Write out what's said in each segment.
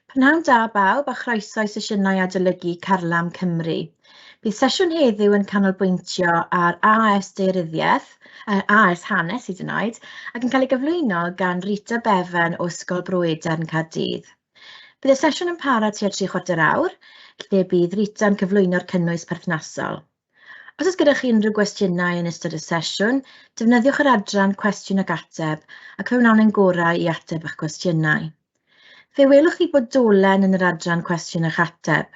Prynhawn da bawb a chroeso i sesiynau adolygu Carlam Cymru. Bydd sesiwn heddiw yn canolbwyntio ar AS Daearyddiaeth, AS Hanes hyd yn oed, ac yn cael ei gyflwyno gan Rita Bevan o Ysgol Bro Edern Caerdydd. Bydd y sesiwn yn para tua 3/4 awr, lle bydd Rita'n cyflwyno'r cynnwys perthnasol. Os oes gyda chi unrhyw gwestiynau yn ystod y sesiwn, defnyddiwch yr adran Cwestiwn ac Ateb ac fe wnawn ein gorau i ateb eich cwestiynau. Fe welwch chi bod dolen yn yr adran Cwestiwn ac Ateb.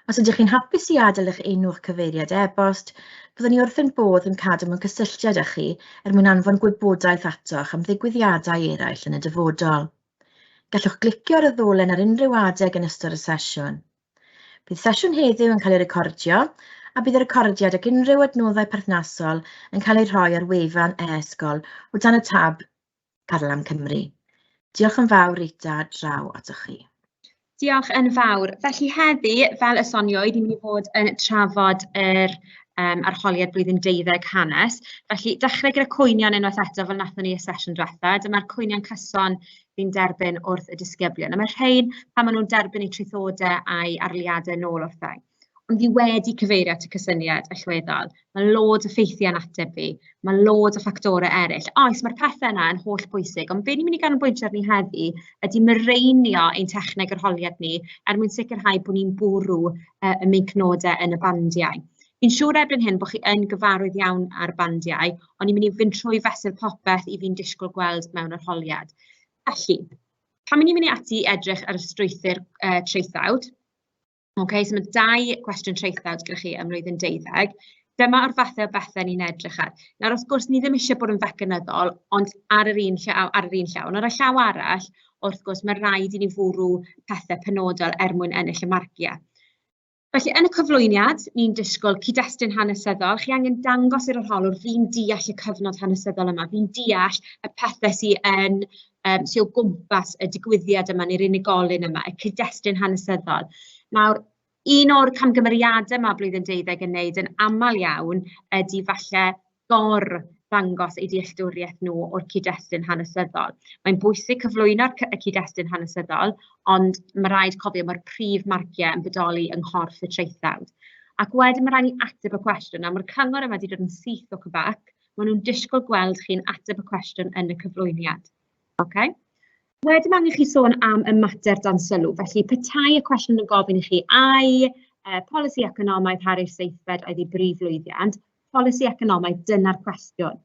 Os ydych chi'n hapus i adael eich enw a'ch cyfeiriad e-bost, byddwn ni wrth ein bodd yn cadw mewn cysylltiad â chi er mwyn anfon gwybodaeth atoch am ddigwyddiadau eraill yn y dyfodol. Gallwch glicio ar y ddolen ar unrhyw adeg yn ystod y sesiwn. Bydd sesiwn heddiw yn cael ei recordio, a bydd y recordiad ac unrhyw adnoddau perthnasol yn cael eu rhoi ar wefan e-ysgol o dan y tab Carlam Cymru. Diolch yn fawr Rita, draw atoch chi. Diolch yn fawr. Felly heddi, fel y soniwyd, ni'n mynd i fod yn trafod yr arholiad blwyddyn deuddeg hanes. Felly, dechrau gyda cwynion unwaith eto, fel wnaethon ni y sesiwn diwetha. Dyma'r cwynion cyson fi'n derbyn wrth y disgyblion. A mae rhain pan maen nhw'n derbyn eu traethodau a'u arholiadau nôl wrtha i. Ond fi wedi cyfeirio at y cysyniad allweddol. Mae loads o ffeithiau yn ateb fi. Mae loads o ffactorau eraill. Oes, mae'r pethau yna yn holl bwysig, ond be ni'n mynd i ganolbwyntio arni heddi ydy mireinio ein techneg arholiad ni er mwyn sicrhau bod ni'n bwrw y meincnodau yn y bandiau. Fi'n siŵr erbyn hyn bod chi yn gyfarwydd iawn â'r bandiau, ond ni'n mynd i fynd trwy fesur popeth i fi'n disgwyl gweld mewn arholiad. Felly, pan ni'n mynd i ati i edrych ar y strwythur traethawd, okay, so mae dau gwestiwn traethawd gyda chi ym mlwyddyn deuddeg. Dyma'r fathau o bethau ni'n edrych ar. Nawr, wrth gwrs, ni ddim eisiau bod yn fecanyddol, ond ar yr un llaw, ar yr un llaw. Ond ar y llaw arall, wrth gwrs, mae rhaid i ni fwrw pethau penodol er mwyn ennill y marciau. Felly, yn y cyflwyniad, ni'n disgwyl cyd-destun hanesyddol. Chi angen dangos i'r arholwr, fi'n deall y cyfnod hanesyddol yma, fi'n deall y pethau sy yn, sy o gwmpas y digwyddiad yma neu'r unigolyn yma, y cyd-destun hanesyddol. Nawr, un o'r camgymeriadau mae blwyddyn deuddeg yn wneud yn aml iawn ydy falle gor-ddangos eu dealltwriaeth nhw o'r cyd-destun hanesyddol. Mae'n bwysig cyflwyno'r y cyd-destun hanesyddol, ond mae rhaid cofio mae'r prif marciau yn bodoli yng nghorff y traethawd. Ac wedyn mae rhaid ni ateb y cwestiwn. Nawr, mae'r cyngor yma wedi dod yn syth o Quebec. Maen nhw'n disgwyl gweld chi'n ateb y cwestiwn yn y cyflwyniad. Okay? Wedyn mae angen chi sôn am y mater dan sylw. Felly, petai y cwestiwn yn gofyn i chi, ai polisi economaidd Harri'r Seithfed oedd ei brif lwyddiant, polisi economaidd, dyna'r cwestiwn.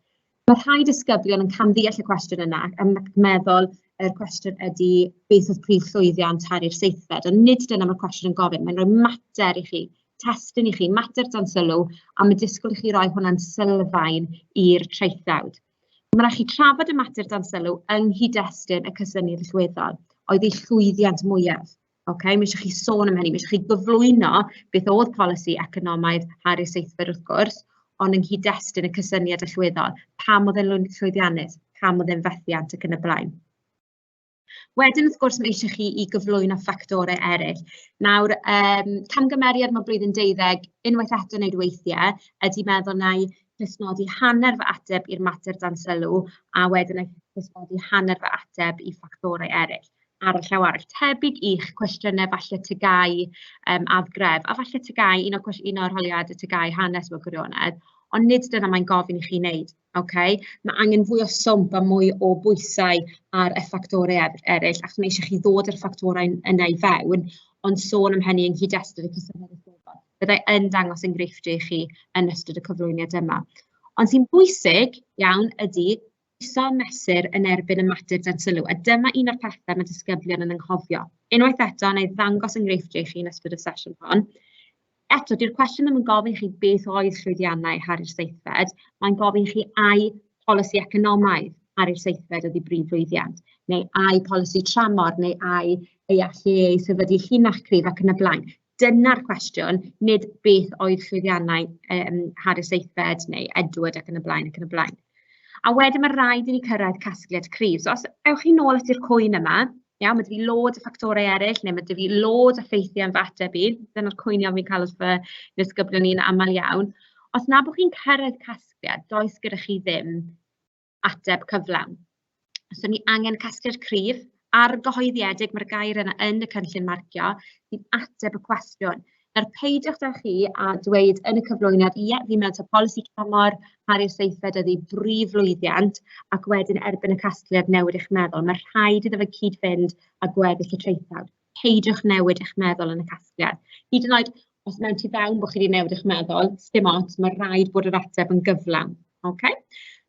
Mae rhai disgyblion yn camddeall y cwestiwn yna ac yn meddwl yr cwestiwn ydy beth oedd prif llwyddiant Harri'r Seithfed, ond nid dyna mae'r cwestiwn yn gofyn. Mae'n rhoi mater i chi, testun i chi, mater dan sylw, a mae disgwyl i chi roi hwnna'n sylfaen i'r traethawd. Mae rhaid chi trafod y mater dan sylw yng nghyd-destun y cysyniad allweddol, oedd ei llwyddiant mwyaf. Okay? Mae eisiau chi sôn am hynny, mae eisiau chi gyflwyno beth oedd polisi economaidd Harri'r Seithfed wrth gwrs, ond yng nghyd-destun y cysyniad allweddol, pam oedd e'n llwyddiannus, pam oedd e'n fethiant ac yn y blaen. Wedyn, wrth gwrs, mae eisiau chi i gyflwyno ffactorau eraill. Nawr, camgymeriad mae blwyddyn deuddeg unwaith eto wneud weithiau ydy meddwl na i clustnodi hanner fy ateb i'r mater dan sylw a wedyn na i clustnodi hanner fy ateb i ffactorau eraill. Ar y llaw arall, tebyg i'ch cwestiynau falle TGAU addgref, a falle TGAU, un o'r un o'r arholiadau TGAU hanes mewn gwirionedd, ond nid dyna mae'n gofyn i chi wneud. Okay? Mae angen fwy o swmp a mwy o bwysau ar y ffactorau eraill, achos mae eisiau chi ddod â'r ffactorau yna i fewn, ond sôn am hynny yng nghyd-destun y cysyniad allweddol. Byddai yn dangos enghreifftiau i chi yn ystod y cyflwyniad yma. Ond sy'n bwysig iawn ydy pwyso a mesur yn erbyn y mater dan sylw, a dyma un o'r pethau mae disgyblion yn anghofio. Unwaith eto, wna i ddangos enghreifftiau i chi yn ystod y sesiwn hon. Eto, dyw'r cwestiwn ddim yn gofyn i chi beth oedd llwyddiannau Harri'r Seithfed, mae'n gofyn i chi ai polisi economaidd Harri'r Seithfed oedd ei brif lwyddiant, neu ai polisi tramor, neu ai ei allu ei sefydlu llinach cryf ac yn y blaen. Dyna'r cwestiwn, nid beth oedd llwyddiannau Harri'r Seithfed neu Edward ac yn y blaen ac yn y blaen. A wedyn mae rhaid i ni cyrraedd casgliad cryf. So os ewch chi nôl at i'r cwyn yma, iawn, mae 'da fi loads o ffactorau eraill, neu mae 'da fi loads o ffeithiau yn fy ateb i. Dyna'r cwynion fi'n cael wrth fy nisgyblion i'n aml iawn. Os na bod chi'n cyrraedd casgliad, does gyda chi ddim ateb cyflawn. So ni angen casgliad cryf Argyhoeddiedig, mae'r gair yna yn y cynllun marcio, sy'n ateb y cwestiwn. Nawr peidiwch da chi a dweud yn y cyflwyniad, ie, fi'n meddwl taw polisi tramor Harri'r Seithfed oedd ei brif lwyddiant, ac wedyn erbyn y casgliad newid eich meddwl. Mae rhaid iddo fe cyd-fynd â gweddill y traethawd. Peidiwch newid eich meddwl yn y casgliad. Hyd yn oed os mewn tu fewn bod chi wedi newid eich meddwl, sdim ots, mae rhaid bod yr ateb yn gyflawn. Okay?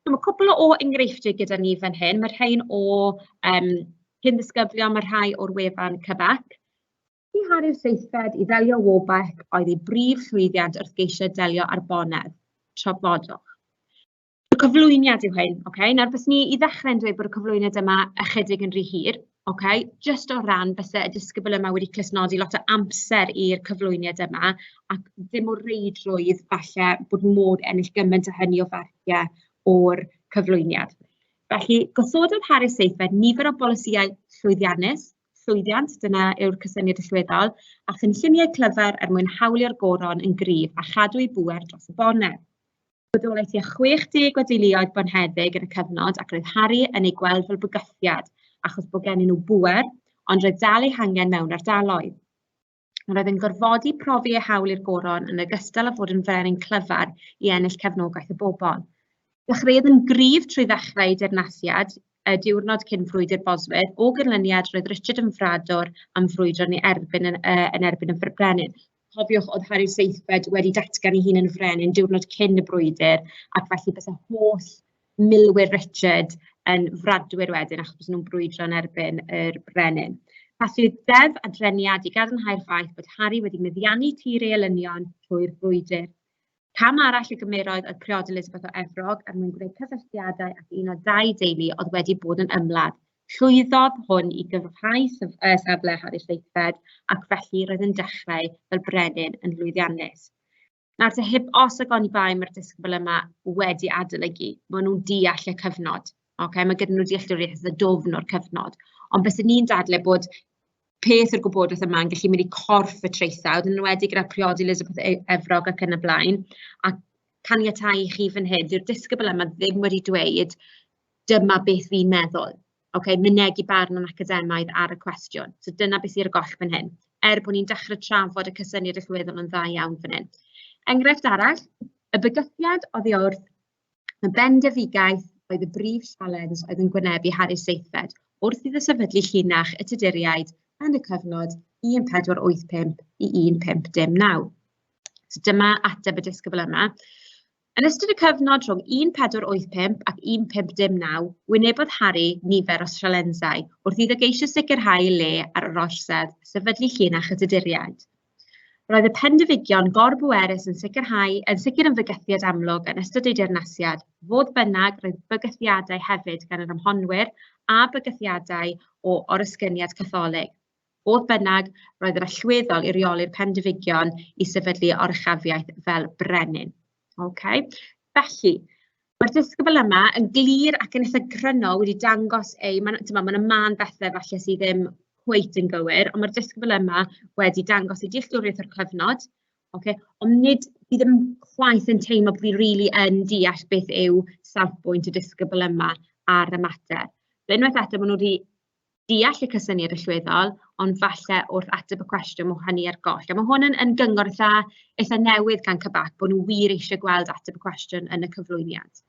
So mae cwpl o enghreifftiau gyda ni fan hyn. Mae rhain o cyn ddisgyblion, mae rhai o'r wefan Cybac. I Harri'r Seithfed i ddelio Warbeck oedd ei brif llwyddiant wrth geisio delio â'r bonedd. Trafodwch. Y cyflwyniad yw hyn, okay? Nawr, byswn ni i ddechrau yn dweud bod y cyflwyniad yma ychydig yn rhy hir, okay? Jyst o ran byse y disgybl yma wedi clustnodi lot o amser i'r cyflwyniad yma ac ddim o reidrwydd falle bod modd ennill gymaint o hynny o farciau o'r cyflwyniad. Felly, gosododd Harri'r Seithfed nifer o bolisïau llwyddiannus, llwyddiant, dyna yw'r cysyniad allweddol, a chynlluniau clyfar er mwyn hawlio'r goron yn gryf a chadw ei bŵer dros y bonedd. Bodolai tua 60 o deuluoedd bonheddig yn y cyfnod ac roedd Harri yn eu gweld fel bygythiad achos bod gennyn nhw bŵer, ond roedd dal eu hangen mewn ardaloedd. Roedd yn gorfodi profi ei hawl i'r goron yn ogystal â fod yn frenin clyfar i ennill cefnogaeth y bobl. Dechreuodd yn gryf trwy ddechrau ei deyrnasiad y diwrnod cyn frwydr Bosworth. O ganlyniad, roedd Richard yn fradwr am frwydro yn ei erbyn yn, yn erbyn y brenin. Cofiwch, oedd Harri'r Seithfed wedi datgan ei hun yn frenin diwrnod cyn y brwydr, ac felly byse holl milwyr Richard yn fradwyr wedyn, achos bysen nhw'n brwydro yn erbyn yr brenin. Pasiwyd deddf adreniad i gadarnhau'r ffaith bod Harri wedi meddiannu tir ei elynion trwy'r frwydr. Cam arall y gymerodd oedd priodi Elizabeth o Efrog er mwyn gwneud cysylltiadau ac un o dau deulu oedd wedi bod yn ymladd. Llwyddodd hwn i gryfhau safle Harri'r Seithfed ac felly roedd yn dechrau fel brenin yn lwyddiannus. Nawr te, heb os ac oni bai, mae'r disgybl yma wedi adolygu. Maen nhw'n deall y cyfnod. Okay? Mae gyda nhw dealltwriaeth eitha dwfn o'r cyfnod. Ond byswn ni'n dadlau bod peth o'r gwybodaeth yma yn gallu mynd i corff y traethawd, yn enwedig gyda priodi Elizabeth Efrog ac yn y blaen, a caniatáu i chi fan hyn, dyw'r disgybl yma ddim wedi dweud dyma beth fi'n meddwl. Okay, mynegi barn yn academaidd ar y cwestiwn. So dyna beth sydd ar y goll fan hyn, er bod ni'n dechrau trafod y cysyniad allweddol yn dda iawn fan hyn. Enghraifft arall, y bygythiad oddi wrth y bendefigaeth oedd y brif sialens oedd yn gwynebu Harri'r Seithfed wrth iddo sefydlu llinach y Tuduriaid yn y cyfnod 1485 i 1509. So dyma ateb y disgybl yma. Yn ystod y cyfnod rhwng 1485 ac 1509, wynebodd Harri nifer o sialensau wrth iddo geisio sicrhau ei le ar yr orsedd a sefydlu llinach y Tuduriaid. Roedd y pendefigion gorbwerus yn sicrhau yn sicr yn fygythiad amlwg yn ystod ei deyrnasiad, fodd bynnag, roedd bygythiadau hefyd gan yr ymhonwyr a bygythiadau o oresgyniad Catholig. Fodd bynnag, roedd yn allweddol i reoli'r pendefigion i sefydlu oruchafiaeth fel brenin. Okay. Felly, mae'r disgybl yma yn glir ac yn eitha gryno wedi dangos ei... Mae'n ma 'na mân bethau falle sydd ddim cweit yn gywir, ond mae'r disgybl yma wedi dangos ei dealltwriaeth o'r cyfnod, okay? Ond nid, fi ddim chwaith yn teimlo bod fi rili yn deall beth yw safbwynt y disgybl yma ar y mater. So unwaith eto, maen nhw wedi deall y cysyniad allweddol, ond falle wrth ateb y cwestiwn mae hynny ar goll. A mae hwn yn, yn gyngor eitha, eitha newydd gan Cybac, bod nhw wir eisiau gweld ateb y cwestiwn yn y cyflwyniad.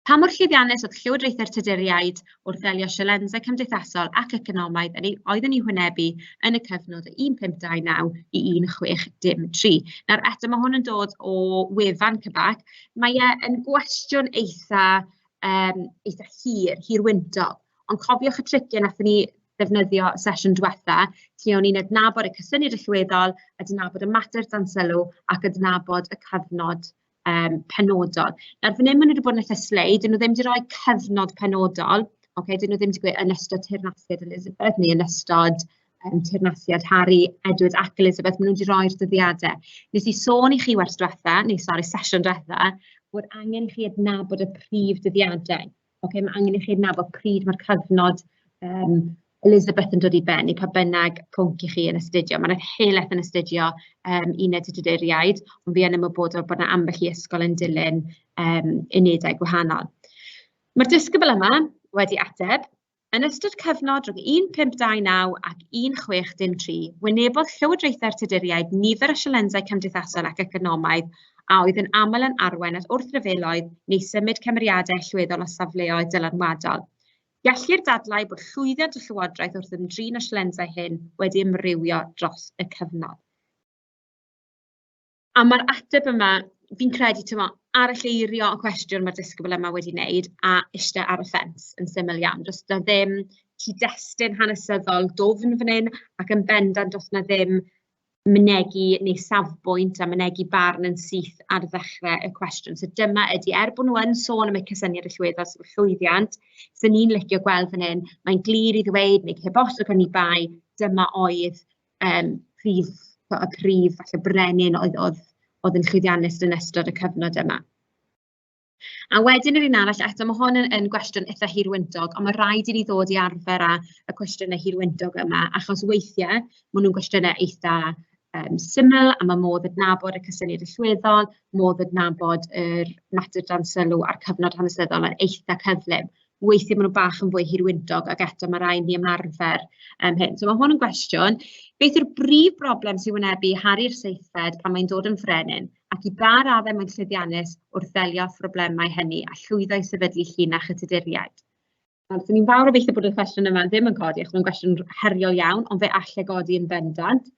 Pa mor llwyddiannus oedd llywodraethau'r Tuduriaid wrth ddelio sialensau cymdeithasol ac economaidd yn ei, oedd yn eu hwynebu yn y cyfnod o 1529 i 1603? Nawr eto, mae hwn yn dod o wefan Cybac. Mae e yn gwestiwn eitha eitha hir, hirwyntog. Ond cofiwch y triciau wnaethon ni ddefnyddio sesiwn diwetha, lle o'n i'n adnabod y cysyniad allweddol, adnabod y mater dan sylw ac adnabod y cyfnod penodol. Nawr, fan hyn maen nhw wedi bod yn eitha slei, dyn nhw ddim wedi rhoi cyfnod penodol, okay, dyn nhw ddim wedi gweud yn ystod teyrnasiad Elizabeth neu yn ystod teyrnasiad Harry, Edward ac Elizabeth, maen nhw wedi rhoi'r dyddiadau. Nes i sôn i chi wers diwetha, neu sori, sesiwn diwetha, bod angen i chi adnabod y prif dyddiadau. Okay, mae angen i chi adnabod pryd mae'r cyfnod Elizabeth yn dod i ben, neu pa bynnag pwnc i chi yn astudio. Mae'n helaeth yn astudio uned y Tuduriaid, ond fi yn ymwybodol bod yna ambell i ysgol yn dilyn unedau gwahanol. Mae'r disgybl yma wedi ateb. Yn ystod cyfnod rhwng 1529 ac 1613, wynebodd llywodraethau'r Tuduriaid nifer o sialensau cymdeithasol ac economaidd a oedd yn aml yn arwain at wrthryfeloedd neu symud cymeriadau allweddol o safleoedd dylanwadol. Gellir dadlau bod llwyddiant y llywodraeth wrth ymdrin â sialensau hyn wedi amrywio dros y cyfnod. A ma'r ateb yma, fi'n credu, timod, aralleirio y cwestiwn ma'r disgybl yma wedi wneud a ishte ar y ffens yn syml iawn. Does 'na ddim cyd-destun hanesyddol dwfn fan hyn, ac yn bendant does 'na ddim mynegi neu safbwynt a mynegi barn yn syth ar ddechrau y cwestiwn. So dyma ydy, er bod nhw yn sôn am y cysyniad allweddol sef llwyddiant, 'sen ni'n licio gweld fan hyn, mae'n glir i ddweud, neu heb os ac oni bai, dyma oedd prif, y prif falle brenin oedd, oedd, oedd yn llwyddiannus yn ystod y cyfnod yma. A wedyn yr un arall, eto mae hwn yn, yn gwestiwn eitha hirwyntog, ond mae rhaid i ni ddod i arfer â y cwestiynau hirwyntog yma, achos weithiau maen nhw'n gwestiynau eitha syml, a mae modd adnabod y cysyniad allweddol, modd adnabod yr mater dan sylw a'r cyfnod hanesyddol yn eitha cyflym. Weithiau maen nhw bach yn fwy hirwyntog ac eto mae rhaid ni ymarfer hyn. So mae hwn yn gwestiwn, beth yw'r brif broblem sy'n wynebu Harri'r Seithfed pan mae'n dod yn frenin, ac i ba raddau mae'n llwyddiannus wrth ddelio â phroblemau hynny a llwyddo i sefydlu llinach y Tuduriaid? Nawr, 'swn i'n fawr obeithio bod y cwestiwn yma ddim yn codi, achos mae'n gwestiwn heriol iawn, ond fe all e godi yn bendant.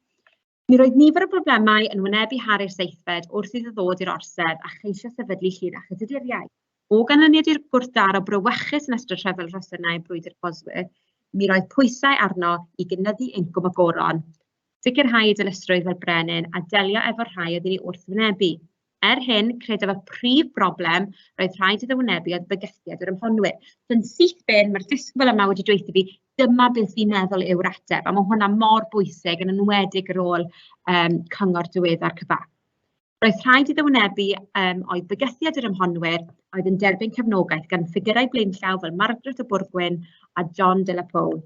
Mi roedd nifer o broblemau yn wynebu Harri'r Seithfed wrth iddo ddod i'r orsedd a cheisio sefydlu llinach y Tuduriaid. O ganlyniad i'r gwrthdaro brawychus yn ystod Rhyfel Rhosynnau a Brwydr Bosworth, mi roedd pwysau arno i gynyddu incwm y goron, sicrhau ei dilysrwydd fel brenin a delio efo'r rhai oedd yn ei wrthwynebu. Er hyn, credaf y prif broblem roedd rhaid iddo wynebu oedd bygythiad yr ymhonwyr. So yn syth bin, mae'r disgybl yma wedi dweud fi, dyma beth fi'n meddwl yw'r ateb, a mae hwnna mor bwysig, yn enwedig ar ôl cyngor diweddar CBAC. Roedd rhaid iddo wynebu oedd bygythiad yr ymhonwyr, oedd yn derbyn cefnogaeth gan ffigurau blaenllaw fel Margaret o Bwrgwyn a John de la Pole.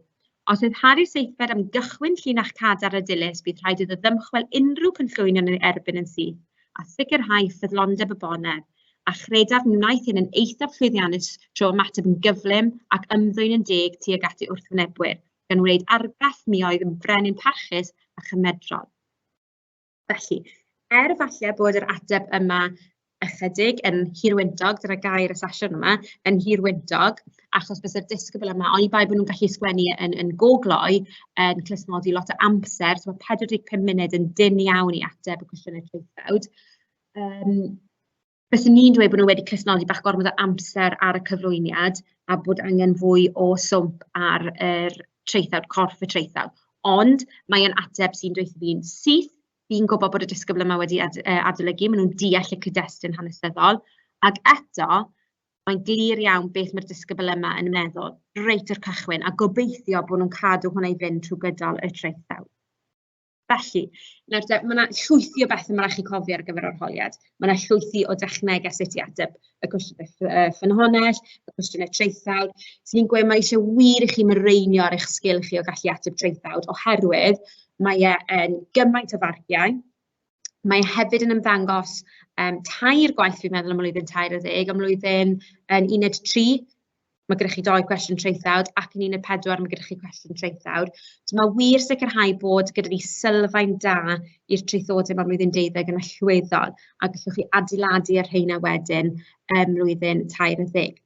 Os oedd Harri'r Seithfed am gychwyn llinach cadarn a dilys, bydd rhaid iddo ddymchwel unrhyw cynllwynion yn ei erbyn yn syth, a sicrhau ffyddlondeb y bonedd, a chredaf mi wnaeth hyn yn eithaf llwyddiannus trwy ymateb yn gyflym ac ymddwyn yn deg tuag at ei wrthwynebwyr, gan wneud argraff mi oedd yn frenin parchus a chymedrol. Felly, er falle bod yr ateb yma ychydig yn hirwyntog, dyna gair y sesiwn yma, yn hirwyntog, achos byse'r disgybl yma, oni bai bod nhw'n gallu sgwennu yn, yn gogloi, yn clustnodi lot o amser, so mae 45 munud yn dynn iawn i ateb y cwestiynau traethawd. Byswn i'n dweud bod nhw wedi clustnodi bach gormod o amser ar y cyflwyniad a bod angen fwy o swmp ar yr traethawd, corff y traethawd. Ond mae e'n ateb sy'n dweud fi'n syth, fi'n gwybod bod y disgybl yma wedi ad adolygu, maen nhw'n deall y cyd-destun hanesyddol, ac eto, mae'n glir iawn beth mae'r disgybl yma yn meddwl reit o'r cychwyn, a gobeithio bod nhw'n cadw hwnna i fynd trwy gydol y traethawd. Felly, nawr te, ma' 'na llwythi o bethe ma' raid chi cofio ar gyfer arholiad. Ma' 'na llwythi o dechnegau sut i ateb y cwestiynau ffynhonnell, y cwestiynau traethawd. 'Swn i'n gweud mae isie wir i chi mireinio ar eich sgil chi o gallu ateb traethawd, oherwydd mae e yn gymaint o farciau. Mae e hefyd yn ymddangos tair gwaith, fi'n meddwl, ym mlwyddyn 13, ym mlwyddyn yn uned 3, mae gyda chi dou cwestiwn traethawd, ac yn 14 mae gyda chi cwestiwn traethawd. So mae wir sicrhau bod gyda ni sylfaen da i'r traethodau mae mlwyddyn 12 yn allweddol, a gallwch chi adeiladu ar rheina wedyn ym mlwyddyn 13.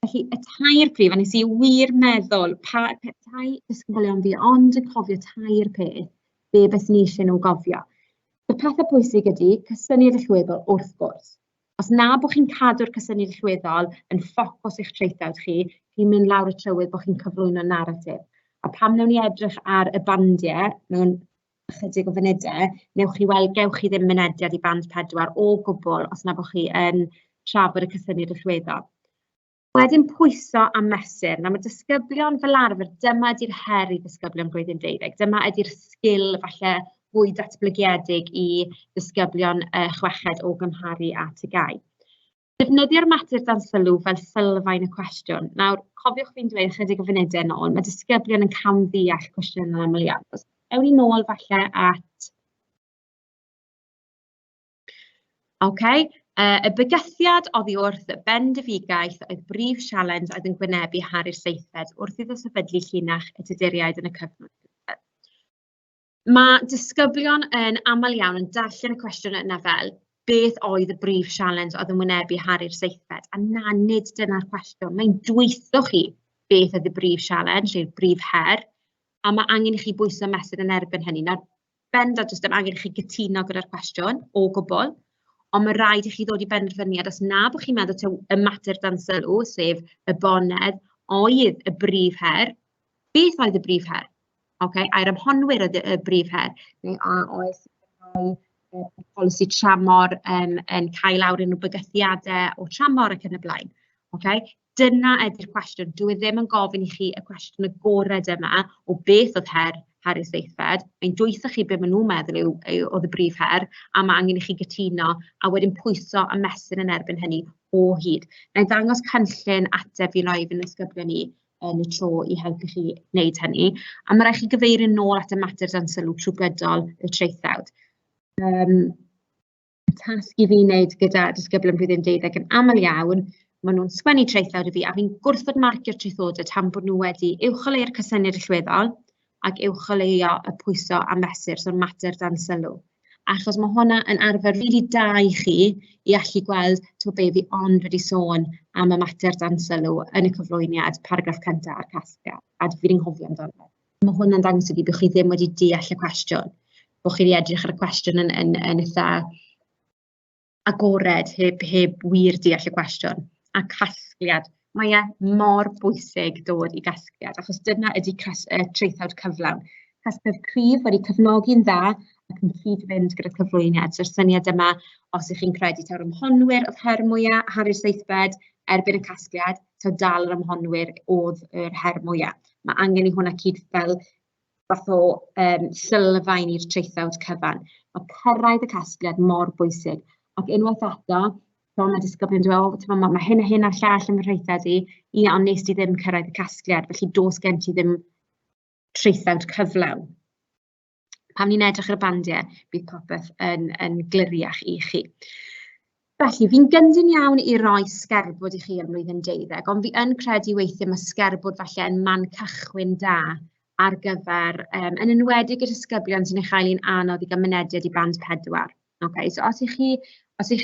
Felly, y tair prif, a nes i wir meddwl, pa petai disgyblion fi ond yn cofio tair peth, be byswn i eisiau nhw gofio. Y pethau pwysig ydy cysyniad allweddol wrth gwrs. Os na bod chi'n cadw'r cysyniad allweddol yn ffocws eich traethawd chi, chi'n mynd lawr y trywydd bod chi'n cyflwyno naratif. A pam wnawn ni edrych ar y bandiau mewn ychydig o funudau, newch chi weld, gewch chi ddim mynediad i band 4 o gwbl os na bod chi yn trafod y cysyniad allweddol. Wedyn pwyso a mesur. Nawr mae disgyblion fel arfer, dyma ydy'r her i ddisgyblion blwyddyn deuddeg. Dyma ydy'r sgil falle fwy datblygiedig i ddisgyblion chweched o gymharu â TGAU. Defnyddio'r mater dan sylw fel sylfaen y cwestiwn. Nawr, cofiwch fi'n dweud ychydig o funudau yn ôl, mae disgyblion yn camddeall cwestiynau yn aml iawn. Ewn ni nôl falle at OK. Y bygythiad oddi wrth bendefigaeth oedd brif sialens oedd yn gwynebu Harri'r Seithfed wrth iddo sefydlu llinach y Tuduriaid yn y cyfnod cyntaf. Mae disgyblion yn aml iawn yn darllen y cwestiwn yna fel beth oedd y brif sialens oedd yn wynebu Harri'r Seithfed? A na, nid dyna'r cwestiwn. Mae'n dweutho chi beth oedd y brif sialens neu'r brif her, a mae angen i chi bwyso mesur yn erbyn hynny. Nawr, bendant, does dim angen i chi gytuno gyda'r cwestiwn o gwbl, ond mae rhaid i chi ddod i benderfyniad os na bod chi'n meddwl taw y mater dan sylw, sef y bonedd, oedd y brif her, beth oedd y brif her? Okay? Ai'r ymhonwyr oedd y brif her? Neu a oes rhai polisi tramor yn cael lawr unrhyw bygythiadau o tramor ac yn y blaen? Okay? Dyna ydy'r cwestiwn. Dwi e ddim yn gofyn i chi y cwestiwn agored yma o beth oedd her Harri'r Seithfed. Mae'n dwytho chi be maen nhw'n meddwl yw oedd y brif her, a mae angen i chi gytuno a wedyn pwyso a mesur yn erbyn hynny o hyd. Na i ddangos cynllun ateb fi roi fy nisgyblion i yn y tro i helpu chi wneud hynny. A mae rhaid chi gyfeirio nôl at y mater dan sylw trwy gydol y traethawd. Tasg i fi wneud gyda disgyblion blwyddyn 12 yn aml iawn, maen nhw'n sgwennu traethawd i fi a fi'n gwrthod marcio'r traethodau tan bod nhw wedi uwcholeuo'r cysyniad allweddol ac uwcholeuo y pwyso a mesur, so'r mater dan sylw. Achos mae hwnna yn arfer rili da i chi i allu gweld, timod be, fi ond wedi sôn am y mater dan sylw yn y cyflwyniad, paragraff cyntaf a'r casgliad, a fi 'di anghofio amdano fe. Mae hwnna'n dangos i fi bod chi ddim wedi deall y cwestiwn, bod chi wedi edrych ar y cwestiwn yn eitha agored, heb wir deall y cwestiwn. A casgliad, mae e mor bwysig dod i gasgliad, achos dyna ydy traethawd cyflawn. Casgliad cryf wedi cefnogi'n dda ac yn cyd-fynd gyda'r cyflwyniad. So'r syniad yma, os ych chi'n credu taw'r ymhonwyr oedd her mwyaf Harri'r Seithfed erbyn y casgliad, taw dal yr ymhonwyr oedd yr her mwyaf. Mae angen i hwnna cyd fel fath o sylfaen i'r traethawd cyfan. Mae cyrraedd y casgliad mor bwysig. Ac unwaith eto, so mae disgyblion yn dweud, o, timod, mae hyn a hyn a'r llall yn fy nhraethawd i. Ie, ond nes di ddim cyrraedd y casgliad, felly does gen ti ddim traethawd cyflawn. Pan ni'n edrych ar y bandiau, bydd popeth yn gliriach i chi. Felly, fi'n gyndyn iawn i roi sgerbwd i chi ym mlwyddyn 12, ond fi yn credu weithiau mae sgerbwd falle yn man cychwyn da ar gyfer, yn enwedig y disgyblion sy'n ei chael hi'n anodd i gael mynediad i band 4. Okay, so os ych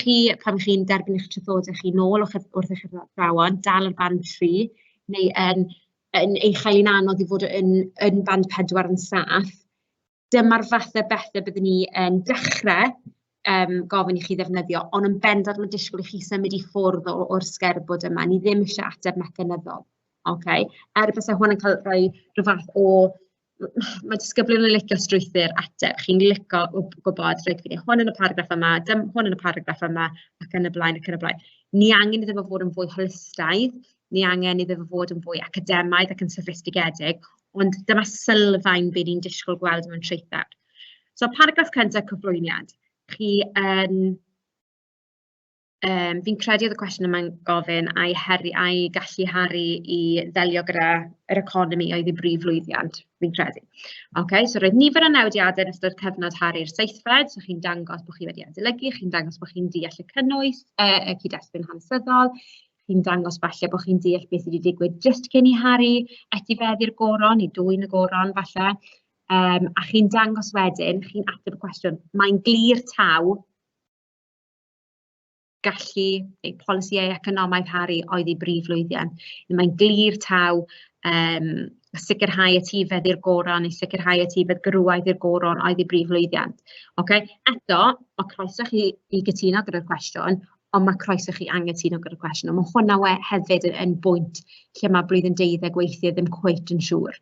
chi, pan chi'n derbyn eich traethodau chi nôl wrth eich athrawon, dal ar band 3, neu yn ei chael hi'n anodd i fod yn band 4 yn saff, dyma'r fath o bethau byddwn ni yn dechrau gofyn i chi ddefnyddio, ond yn bendant mae disgwyl i chi symud i ffwrdd o'r sgerbwd yma. Ni ddim eisiau ateb mecanyddol. Okay? Er bysa hwn yn cael rhoi rhyw fath o... Mae disgyblion yn licio strwythur ateb. Chi'n licio gwybod, reit, fi'n hwn yn y paragraff yma, dim hwn yn y paragraff yma, ac yn y blaen, ac yn y blaen. Ni angen iddo fo fod yn fwy holistaidd, ni angen iddo fo fod yn fwy academaidd ac yn soffistigedig, ond dyma sylfaen be ni'n disgwyl gweld mewn traethawd. So, paragraff cyntaf, cyflwyniad. Chi yn... Fi'n credu oedd y cwestiwn yma'n gofyn a'i heri, a'i gallu Harri i ddelio gyda yr economi oedd ei brif lwyddiant, fi'n credu. Okay, so roedd nifer o newidiadau yn ystod cyfnod Harri'r Seithfed, so chi'n dangos bod chi wedi adolygu, chi'n dangos bod chi'n deall y cynnwys, y cyd-destun hanesyddol, chi'n dangos falle bod chi'n deall beth sydd wedi digwydd jyst cyn i Harri etifeddu'r goron, neu dwyn y goron falle, a chi'n dangos wedyn, chi'n ateb y cwestiwn, mae'n glir taw gallu neu polisïau economaidd Harri oedd ei brif lwyddiant. Mae'n glir taw sicrhau etifedd i'r goron neu sicrhau etifedd gwrywaidd i'r goron oedd ei brif lwyddiant. Okay? Eto, mae croeso chi i gytuno gyda'r cwestiwn, ond mae croeso chi anghytuno gyda'r cwestiwn. Ond mae hwnna hefyd yn bwynt lle mae blwyddyn 12 weithiau ddim cweit yn siŵr.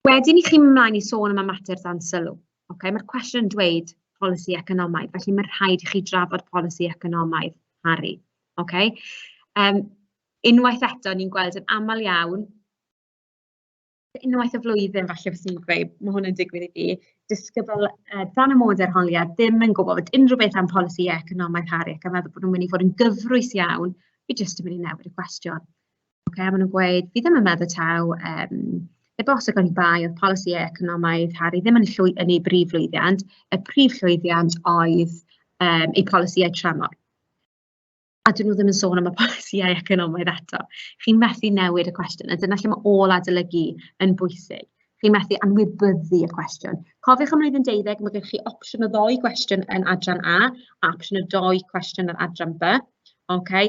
Wedyn i chi ymlaen i sôn am y mater dan sylw. Okay? Mae'r cwestiwn yn dweud polisi economaidd, felly mae rhaid i chi drafod polisi economaidd Harri. Okay? Unwaith eto, ni'n gweld yn aml iawn, unwaith y flwyddyn falle fyswn i'n gweud, mae hwn yn digwydd i fi, disgybl dan amodau arholiad ddim yn gwybod unrhyw beth am polisi economaidd Harri ac yn meddwl bod nhw'n mynd i fod yn gyfrwys iawn, fi jyst yn mynd i newid y cwestiwn. Okay, a maen nhw'n gweud, fi ddim yn meddwl taw, heb os ac oni bai oedd polisi economaidd Harri ddim yn ei brif lwyddiant, y prif llwyddiant oedd ei polisïau tramor. A 'dyn nhw ddim yn sôn am y polisïau economaidd eto. Chi'n methu newid y cwestiwn, a dyna lle ma' ôl-adolygu yn bwysig. Chi'n methu anwybyddu y cwestiwn. Cofiwch ym mlwyddyn deuddeg, ma' gennych chi opsiwn o ddou gwestiwn yn adran A, a opsiwn o dou cwestiwn yn adran B. Ocê,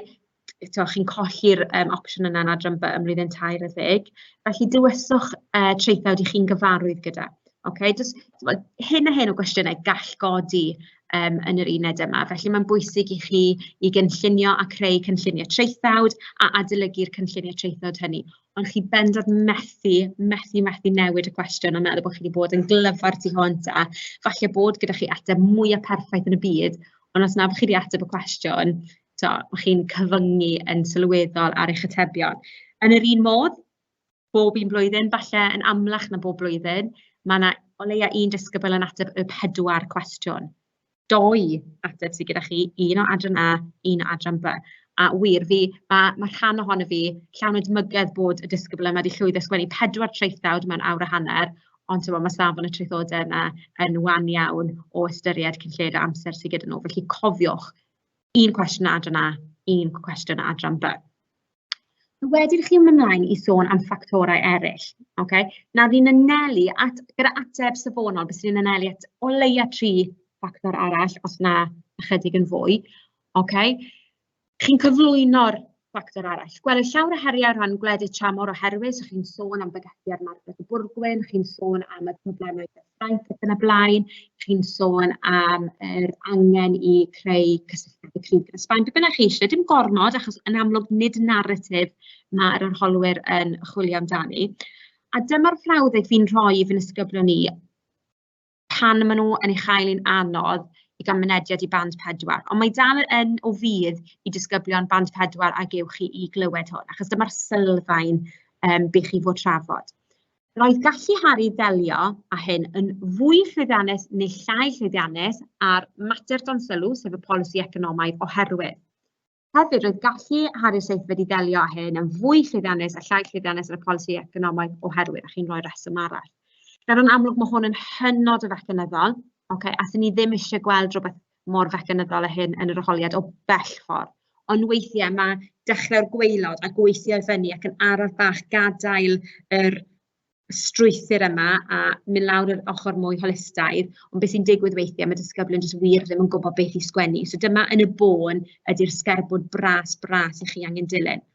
eto chi'n colli'r yym opsiwn yna yn adran B ym mlwyddyn tair ar ddeg. Felly dewiswch traethawd 'y chi'n gyfarwydd gyda. Ocê, jyst timod, hyn a hyn o gwestiynau gall godi yym yn yr uned yma. Felly mae'n bwysig i chi i gynllunio a creu cynlluniau traethawd a adolygu'r cynlluniau traethawd hynny. Ond chi bendant methu, methu, methu newid y cwestiwn a meddwl bod chi wedi bod yn glyfar tu hwnt a falle bod gyda chi ateb mwya perffaith yn y byd, ond os na bod chi wedi ateb y cwestiwn, tibod, ma' chi'n cyfyngu yn sylweddol ar eich atebion. Yn yr un modd, bob un blwyddyn, falle yn amlach na bob blwyddyn, ma' 'na o leia un disgybl yn ateb y pedwar cwestiwn. Dou ateb sy gyda chi, un o adran A, un o adran B. A wir, fi, ma' ma' rhan ohono fi llawn edmygedd bod y disgybl yma 'di llwyddo sgwennu pedwar traethawd mewn awr a hanner, ond timod, ma' safon y traethodau yna yn wan iawn o ystyried cyn lleied o amser sy gyda nhw. Felly cofiwch, un cwestiwn o adran A, un cwestiwn o adran B. Wedyn chi'n mynd ymlaen i sôn am ffactorau eraill, ocê. Nawr ni'n anelu at, gyda ateb safonol, byswn i'n anelu at o leia tri ffactor arall, os na ychydig yn fwy, ocê. Chi'n cyflwyno'r ffactor arall. Gwelwch llawer o heriau o ran gwledydd tramor oherwydd, so chi'n sôn am bygythiad Margaret y Bwrgwyn, chi'n sôn am y problemau gyda Ffrainc ac yn y blaen, chi'n sôn am yr angen i creu cysylltiadau cryf gyda Sbaen, be bynnag chi eisiau, dim gormod, achos yn amlwg nid naratif mae'r arholwyr yn chwilio amdani. A dyma'r frawddeg fi'n rhoi i fy nisgyblion i pan maen nhw yn ei chael hi'n anodd i gael mynediad i band pedwar. Ond mae dal yn o fudd i disgyblion band pedwar ag uwch i glywed hwn, achos dyma'r sylfaen be chi fod trafod. Roedd gallu Harri ddelio â hyn yn fwy llwyddiannus neu llai llwyddiannus ar mater dan sylw, sef y polisi economaidd, oherwydd. Hefyd, roedd gallu Harri'r Seithfed i ddelio â hyn yn fwy llwyddiannus a llai llwyddiannus ar y polisi economaidd oherwydd, a chi'n rhoi rheswm arall. Nawr, yn amlwg, mae hwn yn hynod o fecanyddol, ocê, a 'swn i ddim eisiau gweld rhywbeth mor fecanyddol â hyn yn yr arholiad o bell ffordd. Ond weithiau mae dechrau'r gwaelod a gweithio i fyny ac yn araf bach gadael yr strwythur yma a mynd lawr yr ochr mwy holistaidd. Ond beth sy'n digwydd weithiau, mae disgyblion jyst wir ddim yn gwybod beth i sgwennu. So dyma yn y bôn ydy'r sgerbwd bras bras i chi angen dilyn.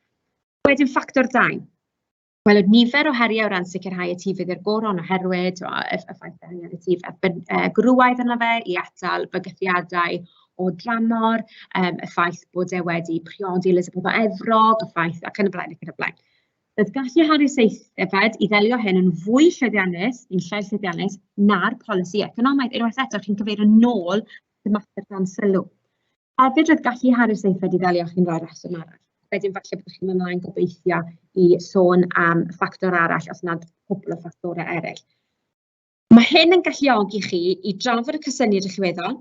Wedyn ffactor dau. Wel, oedd nifer o heriau o ran sicrhau etifedd i'r goron oherwydd tibod, y y ffaith bod angen etifedd gwrywaidd arno fe i atal bygythiadau o dramor, y ffaith bod e wedi priodi Elizabeth o Efrog, y ffaith ac yn y blaen ac yn y blaen. Roedd gallu Harri Seithfed i ddelio hyn yn fwy llwyddiannus, yn llai llwyddiannus, na'r polisi economaidd. Unwaith eto, chi'n cyfeirio nôl at y mater dan sylw. Hefyd, roedd gallu Harri'r Seithfed i ddelio chi'n rhoi rheswm arall. Wedyn falle byddwch chi'n mynd ymlaen gobeithio i sôn am ffactor arall, os nad cwpl o ffactorau eraill. Mae hyn yn galluogi chi i drafod y cysyniad allweddol,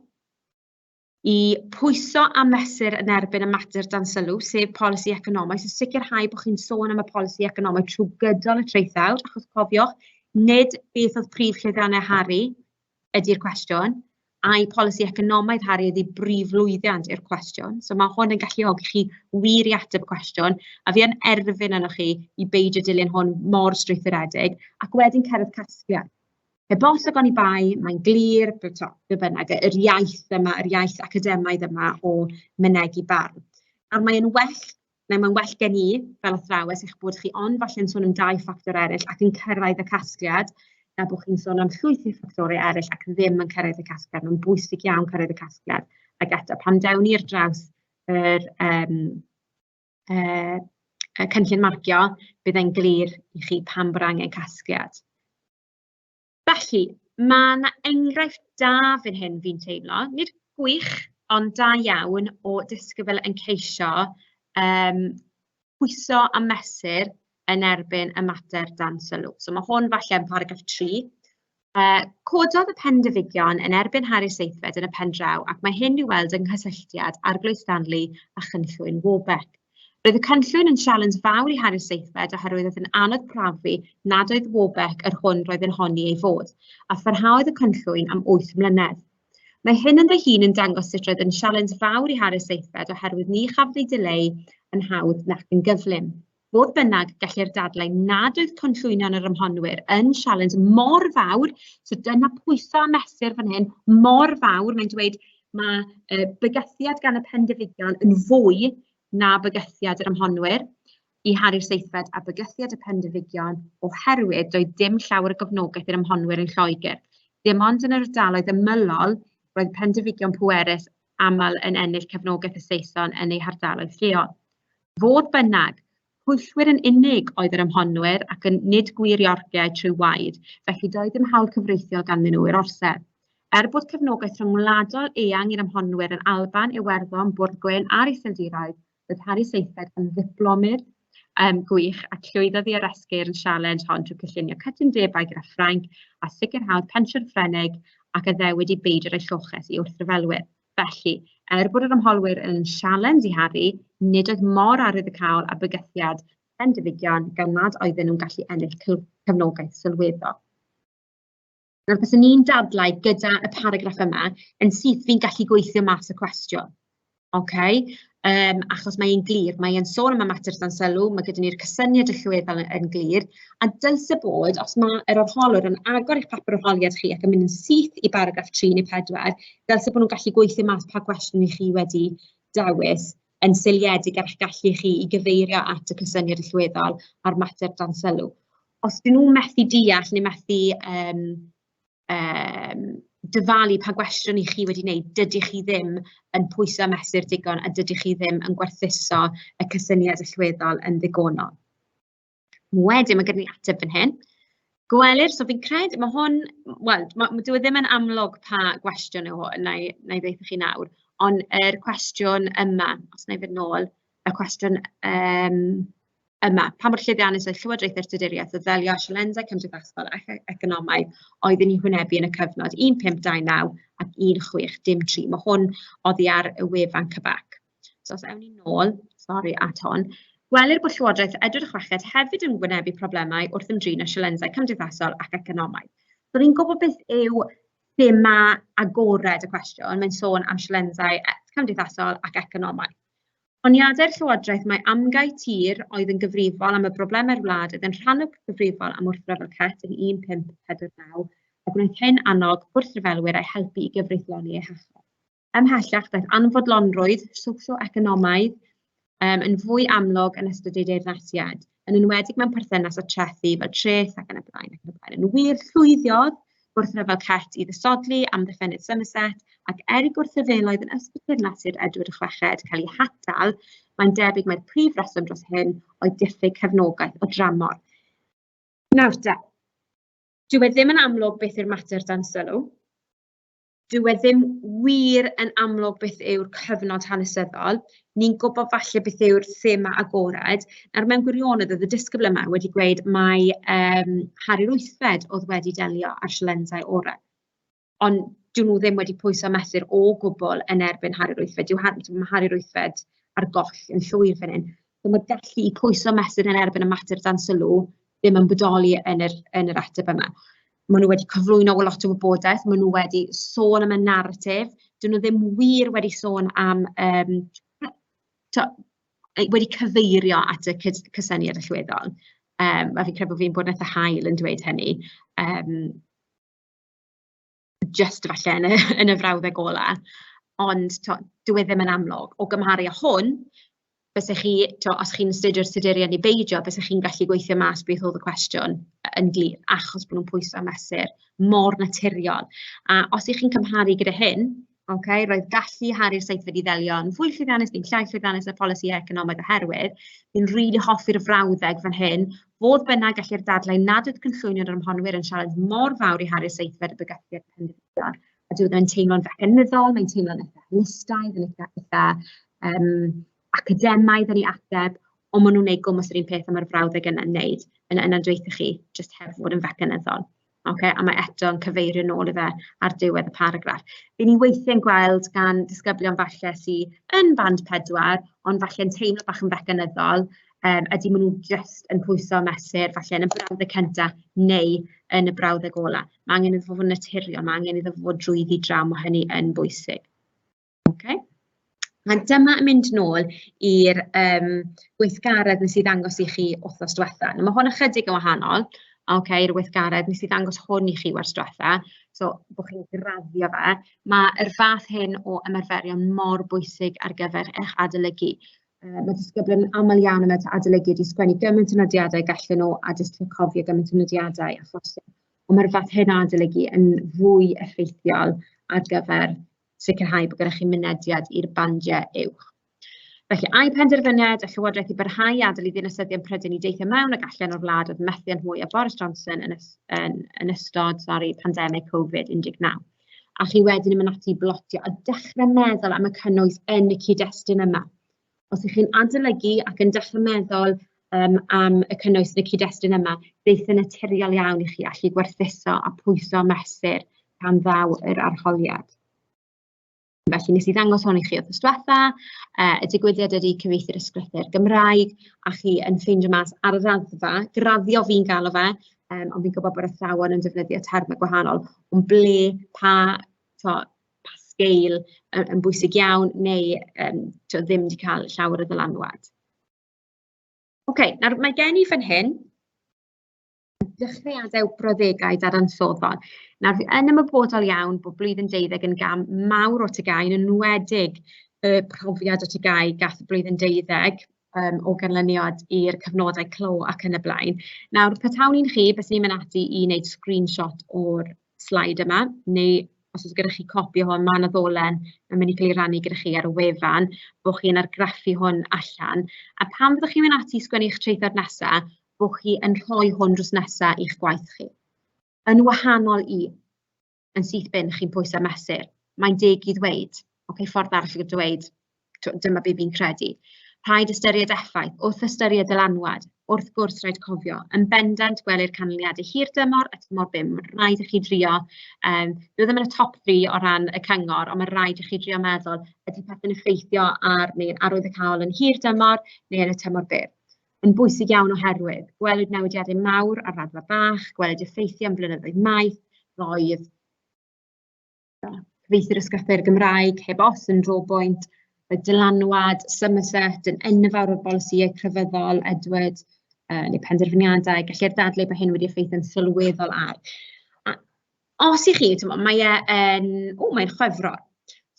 i pwyso a mesur yn erbyn y mater dan sylw, sef polisi economaidd, so sicrhau bod chi'n sôn am y polisi economaidd trwy gydol y traethawd, achos cofiwch, nid beth oedd prif llwyddiannau Harri ydy'r cwestiwn, ai polisi economaidd Harri ydy brif lwyddiant yw'r cwestiwn. So mae hwn yn galluogi chi wir i ateb y cwestiwn, a fi yn erfyn arnoch chi i beidio dilyn hwn mor strwythuredig, ac wedyn cyrraedd casgliad. Heb os ac oni bai, mae'n glir, be be bynnag, yr iaith yma, yr iaith academaidd yma o mynegi barn. A mae'n well neu mae'n well gen i fel athrawes eich bod chi ond falle'n sôn am dau ffactor eraill ac yn cyrraedd y casgliad, na bod chi'n sôn am llwyth o ffactorau eraill ac ddim yn cyrraedd y casgliad. Mae'n bwysig iawn cyrraedd y casgliad. Ac eto, pan dewn ni ar draws yr um, y cynllun marcio, bydd e'n glir i chi pam bod angen casgliad. Felly, ma' 'na enghraifft da fan hyn fi'n teimlo, nid gwych, ond da iawn o disgybl yn ceisio yym pwyso a mesur yn erbyn y mater dan sylw. So ma' hwn falle yn paragraff tri. Cododd y pendefigion yn erbyn Harri'r Seithfed yn y pen draw, ac mae hyn i'w weld yng nghysylltiad Arglwydd Stanley a chynllwyn Warbeck. Roedd y cynllwyn yn sialens fawr i Harri'r Seithfed oherwydd oedd yn anodd profi nad oedd Warbeck yr hwn roedd yn honni ei fod, a pharhaodd y cynllwyn am wyth mlynedd. Mae hyn ynddo hun yn dangos sut roedd yn sialens fawr i Harri'r Seithfed oherwydd ni chafodd ei dileu yn hawdd nac yn gyflym. Fodd bynnag, gellir dadlau nad oedd cynllwynion yr ymhonwyr yn sialens mor fawr, so dyna pwyso a mesur fan hyn, mor fawr, mae'n dweud mae bygythiad gan y pendefigion yn fwy na bygythiad yr ymhonwyr i Harri'r Seithfed a bygythiad y pendefigion oherwydd doedd dim llawer o gefnogaeth i'r ymhonwyr yn Lloegr. Dim ond yn yr ardaloedd ymylol roedd pendefigion pwerus aml yn ennill cefnogaeth y Saeson yn eu hardaloedd lleol. Fodd bynnag, pwyllwyr yn unig oedd yr ymhonwyr ac yn nid gwir Iorciaid trwy waed, felly doedd dim hawl cyfreithiol ganddyn nhw i'r orsedd. Er bod cefnogaeth rhyngwladol eang i'r ymhonwyr yn Alban, Iwerddon, Bwrgwyn a'r Iseldiroedd, roedd Harri Seithfed yn ddiplomydd gwych ac llwyddodd i oresgyrn sialens hon trwy cynllunio cytundebau gyda Ffrainc a sicrhaodd pensiwn Ffrengig ac addewid i beidio rhoi lloches i wrthryfelwyr. Felly, er bod yr ymholwyr yn sialens i Harri, nid oedd mor arwyddocaol a bygythiad pendefigion gan nad oedden nhw'n gallu ennill cefnogaeth sylweddol. Nawr, byswn i'n dadlau gyda y paragraff yma, yn syth fi'n gallu gweithio mas y cwestiwn. OK? Achos mae'n glir, mae'n sôn am y mater dan sylw, mae gyda ni'r cysyniad allweddol yn glir, a dylse bod, os mae yr arholwr yn agor eich papur arholiad chi ac yn mynd yn syth i baragraff 3 neu 4, dylse bod nhw'n gallu gweithio mas pa gwestiwn i chi wedi dewis yn seiliedig ar eich gallu chi i gyfeirio at y cysyniad allweddol a'r mater dan sylw. Os dyn nhw'n methu deall neu methu dyfalu pa gwestiwn i chi wedi wneud, dydych chi ddim yn pwyso a mesur digon a dydych chi ddim yn gwerthuso y cysyniad allweddol yn ddigonol. Wedyn, mae gen i ateb fan hyn. Gwelir, so fi'n credu, mae hwn, wel, dyw e ddim yn amlwg pa gwestiwn yw hwn, na i, na i ddeutha chi nawr, ond yr cwestiwn yma, os wna i fynd nôl, y cwestiwn yma, pa mor llwyddiannus oedd Llywodraethau'r Tuduriaeth o ddelio â sialensau cymdeithasol ac economaidd oedd yn eu hwynebu yn y cyfnod 1529 ac 1603. Mae hwn oddi ar y wefan CBAC. So os ewn ni nôl, sori, at hwn, gwelir bod Llywodraeth Edward y Chweched hefyd yn wynebu problemau wrth ymdrin â sialensau cymdeithasol ac economaidd. So ni'n gwybod beth yw thema agored y cwestiwn, mae'n sôn am sialensau cymdeithasol ac economaidd. Honiadau'r Llywodraeth mai amgau tir oedd yn gyfrifol am y broblemau'r wlad oedd yn rhannol gyfrifol am wrthryfel Cett yn 1549, a gwnaeth hyn annog gwrthryfelwyr a'u helpu i gyfreithloni eu hachos. Ymhellach, daeth anfodlonrwydd sosio-economaidd yn fwy amlwg yn ystod ei deyrnasiad, yn enwedig mewn perthynas â trethi fel treth ac yn y blaen ac yn y blaen. Yn wir, llwyddodd gwrthryfel Cett i ddisodli amddiffynnydd Somerset, ac er i gwrthryfeloedd yn ystod teyrnasiad Edward y Chweched cael eu hatal, mae'n debyg mai'r prif reswm dros hyn oedd diffyg cefnogaeth o dramor. Nawr te, dyw e ddim yn amlwg beth yw'r mater dan sylw. Dyw e ddim wir yn amlwg beth yw'r cyfnod hanesyddol. Ni'n gwybod falle beth yw'r thema agored. Nawr, mewn gwirionedd, oedd y disgybl yma wedi gweud mai Harri'r Wythfed oedd wedi delio â'r sialensau orau. Ond dyn nhw ddim wedi pwyso a mesur o gwbl yn erbyn Harri'r Wythfed. Dyw mae Harri'r Wythfed ar goll yn llwyr fan hyn. So mae'r gallu i pwyso mesur yn erbyn y mater dan sylw ddim yn bodoli yn yr, yn yr ateb yma. Maen nhw wedi cyflwyno lot o wybodaeth, maen nhw wedi sôn am y naratif, dyn nhw ddim wir wedi sôn am, to, wedi cyfeirio at y cysyniad allweddol. A fi'n credu bod fi'n bod yn eitha hael yn dweud hynny. Just falle yn y, yn y frawddeg ola. Ond to, dyw e ddim yn amlwg. O gymharu â hwn, bysech chi, to, os chi'n astudio'r Tuduriaid neu beidio, bysech chi'n gallu gweithio mas beth oedd y cwestiwn yn glir, achos bod nhw'n pwyso a mesur mor naturiol. A os ych chi'n cymharu gyda hyn, okay, roedd gallu Harri'r Seithfed i ddelio yn fwy llwyddiannus neu'n llai llwyddiannus na polisi economaidd oherwydd, fi'n rili hoffi'r frawddeg fan hyn, fodd bynnag gellir dadlau nad oedd cynllwynion yr ymhonwyr yn siarad mor fawr i Harri'r Seithfed y bygythiad pendefigion, a dyw e ddim yn teimlo'n fecanyddol, mae'n teimlo'n eitha holistaidd, yn eitha, eitha academaidd yn ei ateb, ond maen nhw'n gwneud gwmws yr un peth a mae'r frawddeg yna'n wneud, yn yna'n dweutha chi, jyst heb fod yn fecanyddol. Okay, a mae eto yn cyfeirio nôl i fe ar diwedd y paragraff. Fy ni weithiau'n gweld gan disgyblion falle sydd yn band 4, ond falle'n teimlo bach yn fecanyddol, Ydy maen nhw jyst yn pwyso a mesur falle yn y brawddeg cynta neu yn y brawddeg ola. Mae angen iddo fo fod yn naturiol, mae angen iddo fo fod drwyddi draw, mae hynny yn bwysig. Okay. A dyma yn mynd nôl i'r gweithgaredd wnes i ddangos i chi wythnos diwetha. Nawr, mae hwn ychydig yn wahanol, okay, i'r weithgaredd. Wnes i ddangos hwn i chi wers diwetha, so bod chi'n graddio fe. Mae'r fath hyn o ymarferion mor bwysig ar gyfer eich adolygu. Mae disgyblion yn aml iawn yn medru adolygu wedi sgwennu gymaint o nodiadau gallen nhw a jyst cofio gymaint o nodiadau a phosib. Ond mae'r fath hyn o adolygu yn fwy effeithiol ar gyfer sicrhau bod gennych chi mynediad i'r bandiau uwch. Felly, ai penderfyniad y Llywodraeth i barhau i adael i ddinasyddion Prydain i deithio mewn ac allan o'r wlad oedd methiant mwyaf Boris Johnson yn, yn, yn ystod sorry, pandemig Covid-19. A chi wedyn yn mynd ati i blotio a dechrau meddwl am y cynnwys yn y cyd-destun yma. Os ych chi'n adolygu ac yn dechrau meddwl am y cynnwys yn y cyd-destun yma, deith yn naturiol iawn i chi allu gwerthuso a pwyso mesur pan ddaw yr arholiad. Felly nes i ddangos hwn i chi wythnos diwetha, y digwyddiad ydy cyfieithu'r ysgrythur Gymraeg, a chi yn ffeindio mas ar y raddfa, graddio fi'n galw fe, ond fi'n gwybod bod athrawon yn defnyddio termau gwahanol, ond ble, pa, to, pa sgeil yn, yn bwysig iawn, neu to, ddim wedi cael llawer o ddylanwad. Oce, nawr mae gen i fan hyn dechreuadau brawddegau dadansoddol. Nawr, fi yn ymwybodol iawn bod blwyddyn deuddeg yn gam mawr o TGAU, yn enwedig y profiad o TGAU gath blwyddyn deuddeg o ganlyniad i'r cyfnodau clo ac yn y blaen. Nawr, petawn i'n chi, byswn i'n mynd ati i wneud screenshot o'r sleid yma, neu os oes gyda chi copi o hwn, mae 'na ddolen yn mynd i cael ei rannu gyda chi ar y wefan, bod chi'n argraffu hwn allan. A pan fyddwch chi'n mynd ati i sgwennu eich traethawd nesaf, bod chi yn rhoi hwn drws nesaf i'ch gwaith chi. Yn wahanol i yn syth bin chi'n pwyso a mesur. Mae'n deg i ddweud, oce, ffordd arall i ddweud, dyma be fi'n credu. Rhaid ystyried effaith, wrth ystyried dylanwad, wrth gwrs rhaid cofio, yn bendant gwelir canlyniadau hir dymor a tymor byr, mae'n rhaid i chi drio, dwi ddim yn y top 3 o ran y cyngor, ond mae'n rhaid i chi drio meddwl, ydy pethau'n effeithio ar neu'n arwyddocaol yn hir dymor neu yn y tymor byr. Yn bwysig iawn oherwydd gwelwyd newidiadau mawr ar raddfa bach, gwelwyd effeithiau am flynyddoedd maith, roedd cyfieithu'r ysgrythur Gymraeg heb os yn drobwynt, y dylanwad Somerset yn enfawr o'r bolisïau crefyddol Edward neu penderfyniadau, gellir dadlau bod hyn wedi effeithio'n sylweddol ar. A os i chi, timod, mae e yn, o, mae'n Chwefror,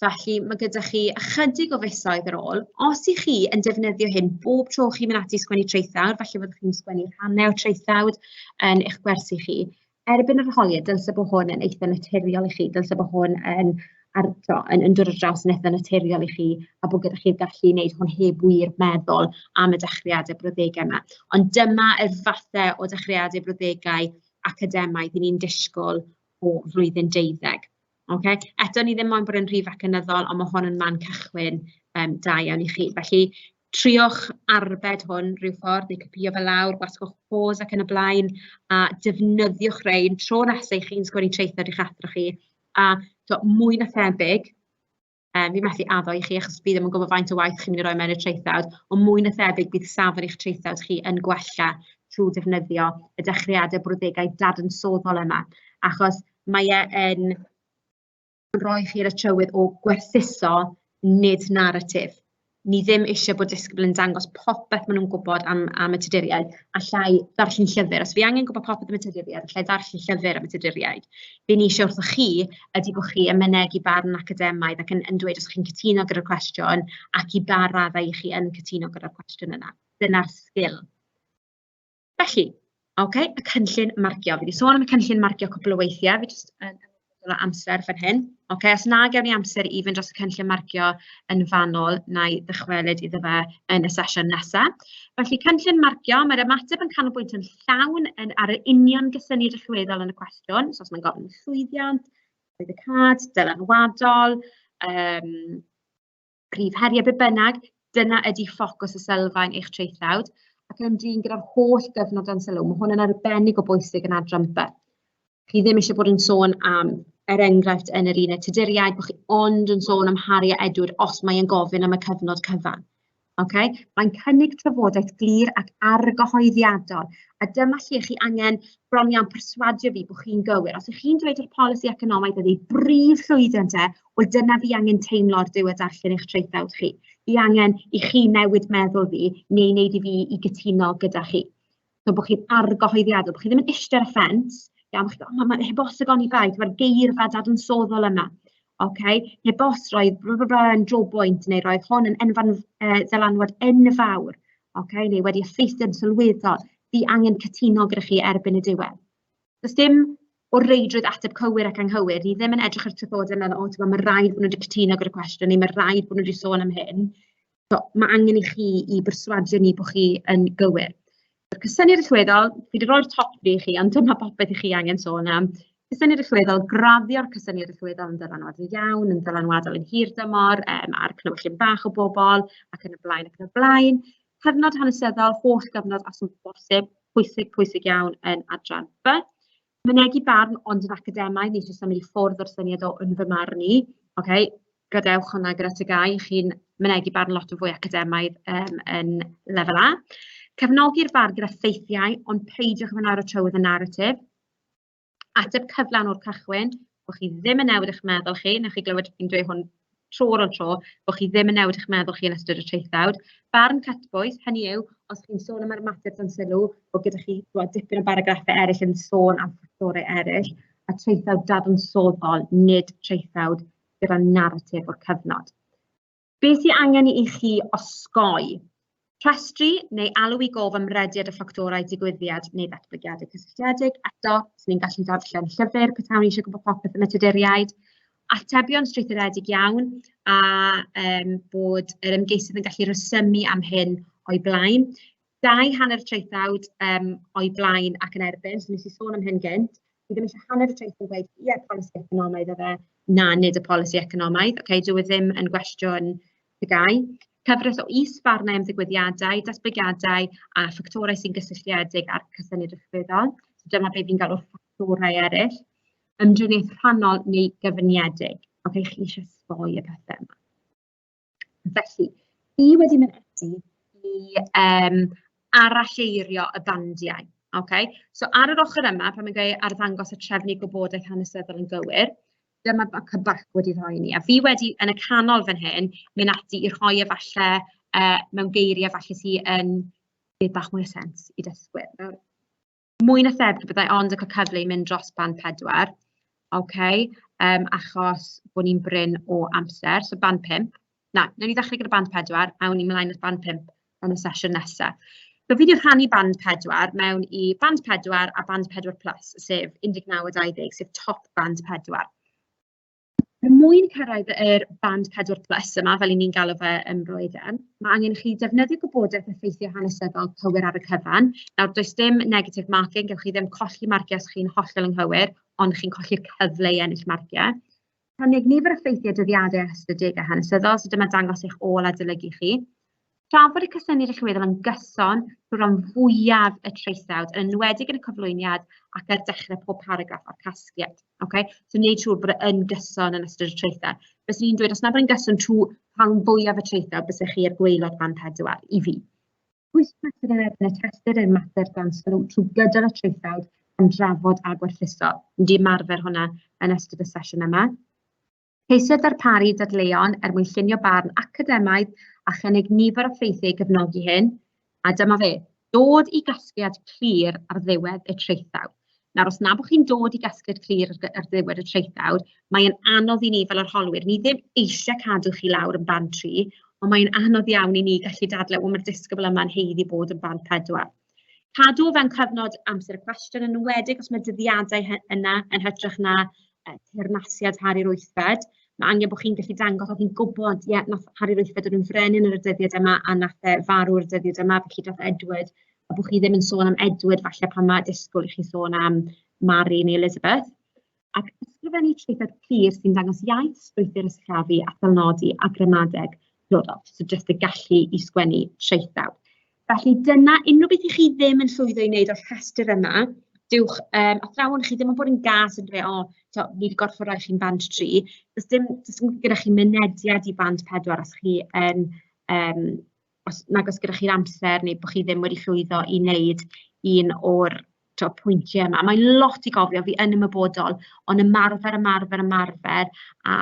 felly mae gyda chi ychydig o fisoedd ar ôl. Os i chi yn defnyddio hyn bob tro chi'n mynd ati i sgwennu traethawd, falle byddwch chi'n sgwennu rhannau o traethawd yn eich gwersi chi, erbyn yr arholiad, dylse bod hwn yn eitha naturiol i chi, dylse bod hwn yn, ar, to, yn, yn dod ar draws yn eitha naturiol i chi, a bod gyda chi'r gallu i wneud hwn heb wir meddwl am y dechreuadau brawddegau yma. Ond dyma y fathau o dechreuadau brawddegau academaidd i ni'n disgwyl o flwyddyn deuddeg. Okay? Eto, ni ddim moyn bod yn rhy fecanyddol, ond mae hwn yn man cychwyn da iawn i chi. Felly, triwch arbed hwn rhyw ffordd, neu copïo fe lawr, gwasgwch pause ac yn y blaen, a defnyddiwch rein tro nesaf i chi'n sgwennu traethawd i'ch athro chi. A to, mwy na thebyg, fi methu addo i chi achos fi ddim yn gwybod faint o waith chi'n mynd i roi mewn i'r traethawd, ond mwy na thebyg bydd safon eich traethawd chi yn gwella trwy defnyddio y dechreuadau brawddegau dadansoddol yma, achos mae e yn rhoi chi ar y trywydd o gwerthuso, nid naratif. Ni ddim eisiau bod disgybl yn dangos popeth maen nhw'n gwybod am, am y Tuduriaid. Alla i ddarllen llyfr. Os fi angen gwybod popeth am y Tuduriaid, alla i ddarllen llyfr am y Tuduriaid. Be ni eisiau wrthoch chi ydy bod chi yn mynegi barn academaidd ac yn, yn dweud os chi'n cytuno gyda'r cwestiwn ac i ba raddau i chi yn cytuno gyda'r cwestiwn yna. Dyna'r sgil. Felly, oce, y cynllun marcio. Fi 'di sôn am y cynllun marcio cwpl o weithiau, fi jyst yn ymwybodol o amser fan hyn. Oce, os na gewn ni amser i fynd dros y cynllun marcio yn fanwl, na i ddychwelyd iddo fe yn y sesiwn nesaf. Felly, cynllun marcio, mae'r ymateb yn canolbwyntio'n llawn yn, ar yr union gysyniad allweddol yn y cwestiwn. So, os mae'n gofyn llwyddiant, y cad, dylanwadol, prif heriau, be bynnag, dyna ydy ffocws y sylfaen eich traethawd ac yn ymdrin gyda'r holl gyfnod dan sylw. Mae hwn yn arbennig o bwysig yn adran B. Chi ddim eisiau bod yn sôn am, er enghraifft, yn yr uned Tuduriaid, bod chi ond yn sôn am Harry a Edward os mae e'n gofyn am y cyfnod cyfan. Okay? Mae'n cynnig trafodaeth glir ac argyhoeddiadol, a dyma lle chi angen bron iawn perswadio fi bod chi'n gywir. Os ych chi'n dweud yr polisi economaidd oedd ei brif llwyddiant e, wel dyna fi angen teimlo ar diwedd darllen eich traethawd chi. Fi angen i chi newid meddwl fi neu wneud i fi i gytuno gyda chi. So bod chi'n argyhoeddiadol, bod chi ddim yn eistedd ar y ffens, iawn, bod chi'n oh, mae heb os ag oni bai, mae'r geirfa dadansoddol yma. Okay? Heb os roedd bla bla bla yn drobwynt, neu roedd hwn yn enfan, ddylanwad enfawr, okay? Neu wedi effeithio'n sylweddol, fi angen cytuno gyda chi erbyn y diwedd. Does dim o reidrwydd ateb cywir ac anghywir, ni ddim yn edrych ar traethodau yn meddwl, o, oh, mae rhaid bod nhw wedi cytuno gyda'r cwestiwn, neu mae rhaid bod nhw wedi sôn am hyn. So, mae angen i chi i berswadio ni bod chi yn gywir. Y cysyniad allweddol, fi wedi rhoi'r top fi i chi, ond dyma popeth i chi angen sôn am. Cysyniad allweddol, graddio'r cysyniad allweddol yn ddylanwadol iawn, yn ddylanwadol yn hir dymor, ar cnewyllyn bach o bobl, ac yn y blaen, ac yn y blaen. Cyfnod hanesyddol, holl gyfnod os yn bosib, pwysig, pwysig iawn yn adran B. Mynegi barn ond yn academaidd, ni eisiau symud i ffwrdd o'r syniad o yn fy marn i. Okay? Gadewch hwnna gyda TGAU, chi'n mynegi barn lot yn fwy academaidd yn lefel A. Cefnogi'r barn gyda ffeithiau, ond peidiwch yn mynd ar y trywydd y narratif. Ateb cyflawn o'r cychwyn, bod chi ddim yn newid eich meddwl chi, newch chi glywed fi'n dweud hwn tro ar ôl tro, bod chi ddim yn newid eich meddwl chi yn ystod y traethawd. Barn cytbwys, hynny yw, os chi'n sôn am yr ymateb dan sylw, bod gyda chi dipyn o baragraffau eraill yn sôn am ffactorau eraill, a traethawd dadansoddol, nid traethawd gyda naratif o'r cyfnod. Beth sydd angen i chi osgoi? Rhestru neu alw i gof amrediad y ffactorau digwyddiad neu ddatblygiadau cysylltiedig. Eto, swn i'n gallu darllen llyfr petawn i eisiau gwybod popeth am y Tuduriaid. Atebion strwythuredig iawn a bod yr ymgeisydd yn gallu rhesymu am hyn o'i blaen. 2 hanner traethawd o'i blaen ac yn erbyn, so nes i sôn am hyn gynt. Fi ddim eisiau hanner y traeth yn gweud, ie, polisi economaidd oedd e, na, nid y polisi economaidd. Okay, dyw e ddim yn gwestiwn TGAU. Cyfres o is-farnau am ddigwyddiadau, datblygiadau a ffactorau sy'n gysylltiedig â'r cysyniad allweddol. So dyma be fi'n galw ffactorau eraill. Ymdriniaeth rhannol neu gyfyngedig. Okay, chi eisiau osgoi y pethau yma. Felly, fi wedi mynd ati i aralleirio y bandiau. Okay? So ar yr ochr yma, pan mae'n gweud arddangos y trefnu gwybodaeth hanesyddol yn gywir, dyma ma' CBAC wedi rhoi ni. A fi wedi, yn y canol fan hyn, mynd ati i rhoi efallai mewn geiriau falle sydd yn gwneud bach mwy o sens i dysgwyr. Nawr, mwy na thebyg byddai ond yn cael cyfle i mynd dros band 4, okay? Achos bod ni'n brin o amser, so band 5. Na, wnawn ni ddechrau gyda band 4, awn ni mlaen at band 5 yn y sesiwn nesaf. So fi wedi rhannu band 4 mewn i band 4 a band 4 plus, sef 19 a 20, sef top band 4. Er mwyn cyrraedd yr band 4 plus yma, fel 'y ni'n galw fe ym Mro Edern, mae angen i chi defnyddio gwybodaeth effeithiau hanesyddol cywir ar y cyfan. Nawr, does dim negative marking, gewch chi ddim colli marciau os chi'n hollol anghywir, ond chi'n colli'r cyfle i ennill marciau. Cynnig nifer o ffeithiau dyddiadau a ystadegau hanesyddol, so dyma dangos eich ôl adolygu chi. Trafod y cysyniad allweddol yn gyson trwy ran fwyaf y traethawd, yn enwedig yn y cyflwyniad ac ar dechrau pob paragraff a'r casgliad. Okay? So wneud siŵr bod e yn gyson yn ystod y traethawd. Byswn i'n dweud, os na bod yn gyson trwy rhan fwyaf y traethawd, bysech chi ar gwaelod band 4 i fi. Pwys mater yn erbyn y testun yn mater dan sylw trwy gydol y traethawd gan drafod a gwerthuso. Ni 'di ymarfer hwnna yn ystod y sesiwn yma. Ceisio darparu dadleuon er mwyn llunio barn academaidd a chynnig nifer o ffeithiau i gefnogi hyn. A dyma fe, dod i gasgliad clir ar ddiwedd y traethawd. Nawr, os na bod chi'n dod i gasgliad clir ar ddiwedd y traethawd, mae'n anodd i ni fel arholwyr. Ni ddim eisiau cadw chi lawr yn band 3, ond mae'n anodd iawn i ni gallu dadlau, wel, mae'r disgybl yma'n haeddu bod yn band 4. Cadw o fewn cyfnod amser y cwestiwn, yn enwedig os mae dyddiadau yna yn hytrach na teyrnasiad Harri'r Wythfed. Mae angen bod chi'n gallu dangos, o fi'n gwybod, ie, nath Harri'r Wythfed dod yn frenin ar y dyddiad yma a nath e farw ar y dyddiad yma, felly dath Edward, a bod chi ddim yn sôn am Edward falle pan mae disgwyl i chi sôn am Mary neu Elizabeth. Ac ysgrifennu traethawd clir sy'n dangos iaith, strwythur y sillafu, atalnodi a gramadeg briodol. So jyst y gallu i sgwennu traethawd. Felly dyna unrhyw beth i chi ddim yn llwyddo i wneud o'r rhestr yma, dywch, athrawon, chi ddim yn bod yn gas yn dweud, o, to, ni wedi gorfod rhoi chi'n band 3. Does dim, does dim gyda chi mynediad i band 4 os chi yn os nag oes gyda chi'r amser neu bod chi ddim wedi llwyddo i wneud un o'r tibod pwyntiau yma. Mae'n lot i gofio, fi yn ymwybodol, ond ymarfer, ymarfer, ymarfer a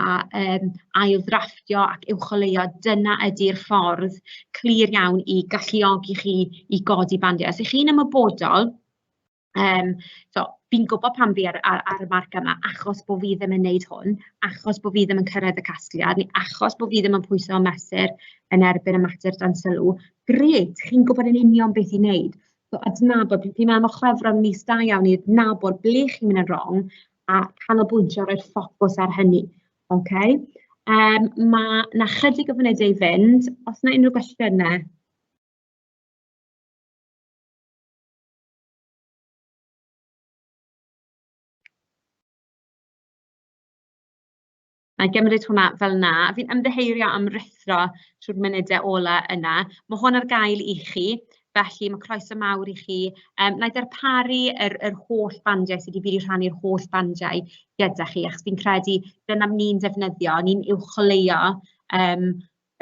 ailddrafftio ac uwcholeuo, dyna ydy'r ffordd clir iawn i galluogi chi i godi bandiau. Os 'y chi'n ymwybodol, so fi'n gwybod pam fi ar ar ar y marc yma, achos bod fi ddim yn wneud hwn, achos bod fi ddim yn cyrraedd y casgliad, neu achos bod fi ddim yn pwyso a mesur yn erbyn y mater dan sylw. Grêt, chi'n gwybod yn union beth i wneud. So adnabod, fi'n meddwl ma' Chwefror yn mis da iawn i adnabod ble chi'n mynd yn wrong a canolbwyntio, rhoi'r ffocws ar hynny. OK? Ma' 'na chydig o funudau i fynd. Oes 'na unrhyw gwestiynau? Na i gymryd hwnna fel na. Fi'n ymddiheurio am ruthro trwy'r munudau ola yna. Ma' hwn ar gael i chi, felly ma' croeso mawr i chi. Wna i ddarparu yr yr holl bandiau sy 'di fi 'di rhannu'r holl bandiau gyda chi, achos fi'n credu dyna ni'n defnyddio, ni'n uwcholeuo yym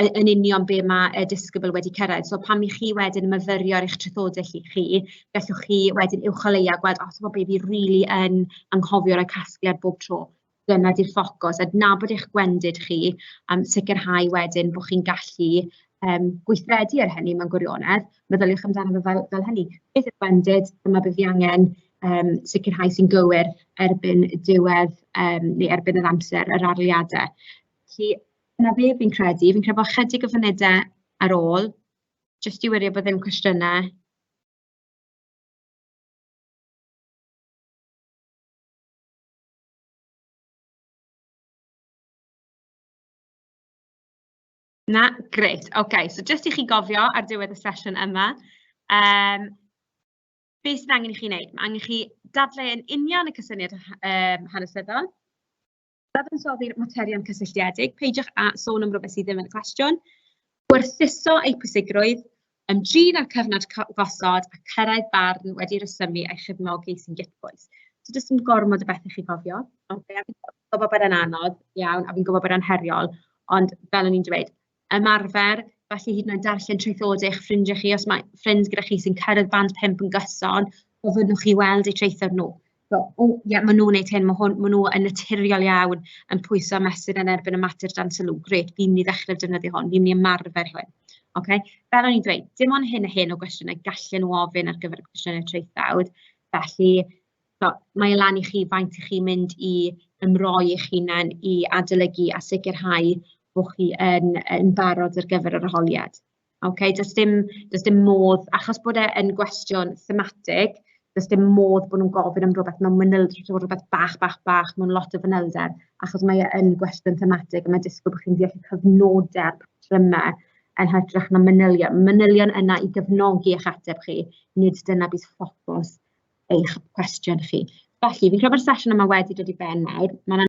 yn union be ma' y disgybl wedi cyrraedd. So pan 'y chi wedyn yn myfyrio ar eich traethodau chi, gallwch chi wedyn uwcholeuo a gweld, "o, timod be, fi rili yn anghofio rhoi casgliad bob tro". Dyna 'di'r ffocws, adnabod eich gwendid chi, a sicrhau wedyn bod chi'n gallu gweithredu ar hynny mewn gwirionedd. Meddyliwch amdano fe fel hynny. Beth yw'r gwendid? Dyma be fi angen sicrhau sy'n gywir erbyn diwedd neu erbyn yr amser yr arholiadau. Felly 'na fe fi'n credu. Fi'n credu bod chydig o funudau ar ôl, jyst i wirio bod ddim cwestiynau. Na, grêt. OK, so jyst i chi gofio ar diwedd y sesiwn yma, beth sydd angen i chi wneud? Mae angen i chi dadlau yn union y cysyniad hanesyddol, Dadansoddi'r materion cysylltiedig, peidiwch â sôn am rywbeth sydd ddim yn y cwestiwn. Gwerthuso eu pwysigrwydd, ymdrin â'r cyfnod gosod a cyrraedd barn wedi rhesymu a'i chefnogi sy'n gytbwys. So does dim gormod o bethau i chi gofio. Okay, a fi'n gwybod bod e'n anodd iawn a fi'n gwybod bod e'n heriol, ond fel o'n i'n dweud, ymarfer, falle hyd yn oed darllen traethodau eich ffrindiau chi, os mae ffrind gyda chi sy'n cyrraedd band 5 yn gyson, gofynnwch chi weld eu traethawd nhw. So, o ie, maen nhw'n wneud hyn, ma' hwn, maen nhw yn naturiol iawn yn pwyso a mesur yn erbyn y mater dan sylw. Grêt, fi'n mynd i ddechrau defnyddio hwn, fi'n mynd i ymarfer hwn. Okay? Fel o'n i'n dweud, dim ond hyn a hyn o gwestiynau gallen nhw ofyn ar gyfer y cwestiynau traethawd. Felly, so, mae e lan i chi faint i chi'n mynd i ymroi eich hunain i adolygu a sicrhau bod chi yn, yn barod ar gyfer yr arholiad. Ok, does dim, does dim modd, achos bod e yn gwestiwn thematig, does dim modd bod nhw'n gofyn am rhywbeth mewn manylder, rhywbeth bach, bach, bach, mewn lot o fanylder, achos mae e yn gwestiwn thematig a mae disgwyl bod chi'n deall y cyfnodau a'r patrymau yn hytrach na manylion. Manylion yna i gefnogi eich ateb chi, nid dyna bydd ffocws eich cwestiwn chi. Felly, fi'n credu bod y sesiwn yma wedi dod i ben nawr. Ma' 'na